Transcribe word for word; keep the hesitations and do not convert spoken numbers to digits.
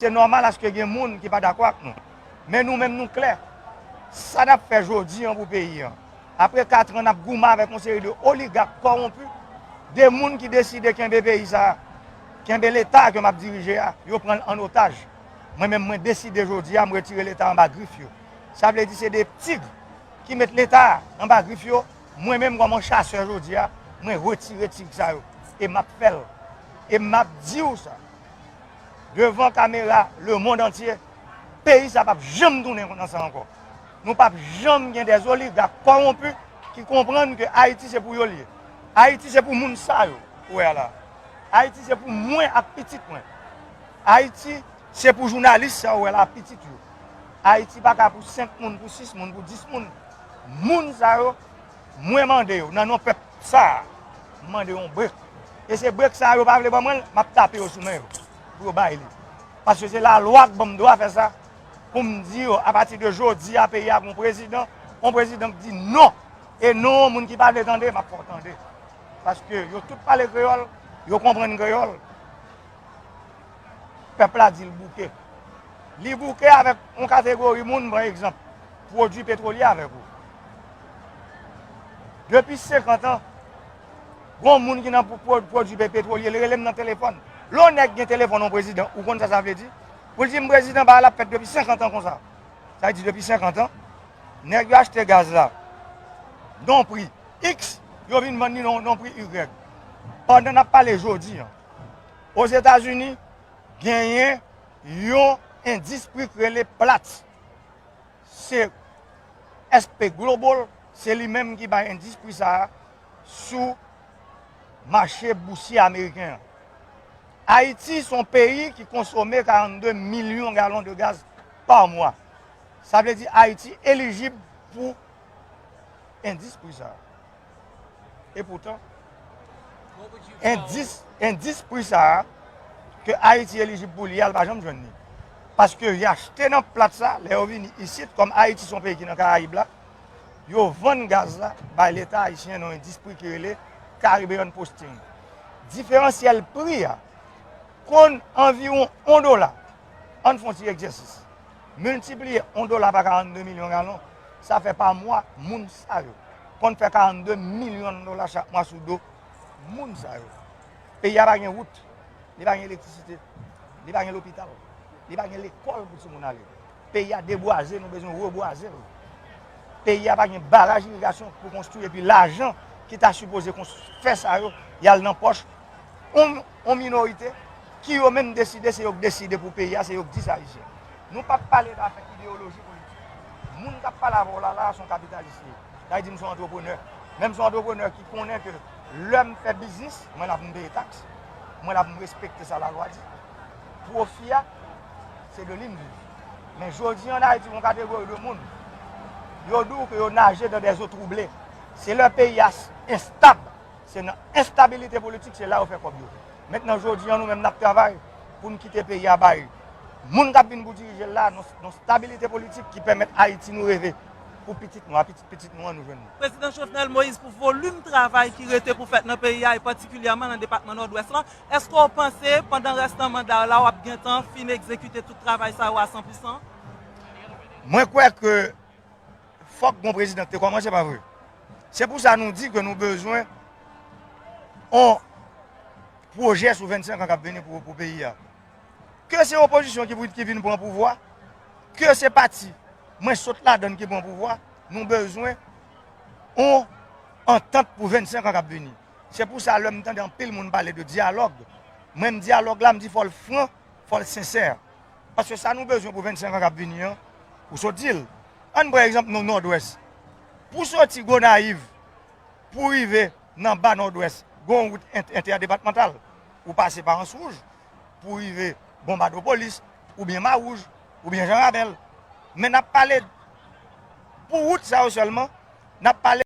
Se nòmal aske gen moun ki pa dakò ak nou. Men nou menm nou klè. Sa n ap fè jodi an pou peyi an. Apre kat an n ap goumen avèk yon seri de oligak kòwonpi, de moun ki deside kenbe peyi sa a, kenbe Leta ke m ap dirije a, yo pran l an otaj. Mwen menm mwen deside jodi a m retire Leta anba grif yo. Sa vle di se de tig ki met Leta anba grif yo. Mwen menm kòm yon chasè jodi a, mwen retire tig sa yo. E m ap fè l. E m ap di w sa. Devan kamera lemonn antye, peyi sa p ap janm tounen nan sa ankò. Nou p ap janm gen dè oligak kòwonpi ki konprann ke Ayiti se pou yo l ye. Ayiti se pou moun sa yo ou wè a la. Ayiti se pou mwen ak pitit mwen. Ayiti se pou jounalis sa ou wè la ak pitit yo. Ayiti pa ka pou senk moun, pou sis moun, pou dis moun. Moun sa yo, mwen mande yo, nan non pèp sa a, m mande yo yon brek. E se brek sa a yo pa vle ban mwen l, m ap tape yo sou men yo, pou yo bay li. Paske se lalwa k ban m dwa fè sa, pou m di yo, apati de jodi a, peyi a ap yon prezidan, yon prezidan k di non. E non, moun ki pa vle tande, m ap fè w tande. Paske yo tout pale kreyòl, yo konprann kreyòl. Pèp la di l bouke. Li bouke avèk yon kategori moun, pran egzanp, pwodui petwolye avèk ou. Depi senkant an, gon moun ki nan pwo-, pwo-, pwodui pe-, petwolye, li rele m nan telefòn. Lè yon nèg gen telefòn yon prezidan, ou konn sa sa vle di? Pou l di m prezidan, bagay la ap fèt depi senkant an konsa. Sa vle di depi senkant an, nèg yo achte gaz la nan yon pri X, yo vin vann li nan yon pri Y. Pandan n ap pale jodi an, Ozetazini, genyen yon endis pri k rele Platts. Se S and P Global, se li menm ki bay endis pri sa a sou mache bousye ameriken an. Ayiti se yon peyi ki konsome karannde milyon galon de gaz pa mwa. Sa vle di Ayiti elijib pou endis pri sa a. Epoutan, endis, endis pri sa a ke Ayiti elijib pou li a, l pa janm jwenn li. Paske y achte nan Platts sa, lè yo vini isit, kòm Ayiti se yon peyi ki nan Karayib la, yo vann gaz la bay Leta ayisyen nan yon endis pri ki rele Caribbean Posting. Diferansyèl pri a konn anviwon yon dola. Ann fè yon ti egzèsis. Miltipliye yon dola pa karannde milyon galon, sa fè pa mwa, moun sa yo konn fè karannde milyon dola chak mwa sou do moun sa yo. Peyi a pa gen wout, li pa gen elektrisite, li pa gen lopital, li pa gen lekòl pou timoun ale. Peyi a debwaze, nou bezwen rebwaze l. Peyi a pa gen baraj irigasyon pou konstwi, epi lajan ki ta sipoze konst-, fè sa yo, y al nan pòch yon, yon minorite ki yo menm deside, se yo k deside pou peyi a, se yo k di sa Ayisyen. Nou p ap pale zafè ideyoloji politik. Moun k ap pale avè w la, la, se yon kapitalis li ye. Sa vle di m se yon antreprenè. Men m se yon antreprenè ki konnen ke lè m fè biznis, mwen la pou m peye taks, mwen la pou m respekte sa lalwa di. Pwofi a, se de li m viv. Men jodi an Ayiti, yon kategori de moun, yo di w ke yo naje dans des eaux troublées. Se lè peyi a s-, enstab, se nan enstabilite politik, se la yo fè kòb yo. Mentnan, jodi an, nou menm n ap travay pou n kite peyi a bay moun k ap vin pou dirije l la, nan, nan stabilite politik ki pèmèt Ayiti nou reve pou pitit nou a, pitit pitit nou an, nou jwenn li. Prezidan Jovenel Moïse, pou volim travay ki rete pou fèt nan peyi a, e patikilyèman nan depatman Nòdwès lan, èske w panse, pandan rèstan manda w la, w ap gentan fin egzekite tout travay sa yo a san pou san? Mwen kwè ke fòk gon prezidan ki te kòmanse, pa vre? Se pou sa nou di ke nou bezwen yon pwojè sou vennsenk an k ap vini pou, pou peyi a. Ke se opozisyon ki, ki vin pran pouvwa, ke se pati mwen sot ladan l ki pran pouvwa, nou bezwen yon antant pou vennsenk an k ap vini. Se pou sa, lè m tande anpil moun pale de dyalòg, mwen, m dyalòg la, m di fò l fran, fò l sensè. Paske sa nou bezwen pou vennsenk an k ap vini an, ou sot di l. Ann pran egzanp nou Nòdwès. Pou soti Gonayiv, pou rive nan ba Nòdwès, gen yon wout ent-, entèdepatmantal. Ou pase pa Anse Rouge, pou rive Bonbadopolis, oubyen Mawouj, oubyen Jan Rabèl. Men n ap pale, pou wout sa yo sèlman, n ap pale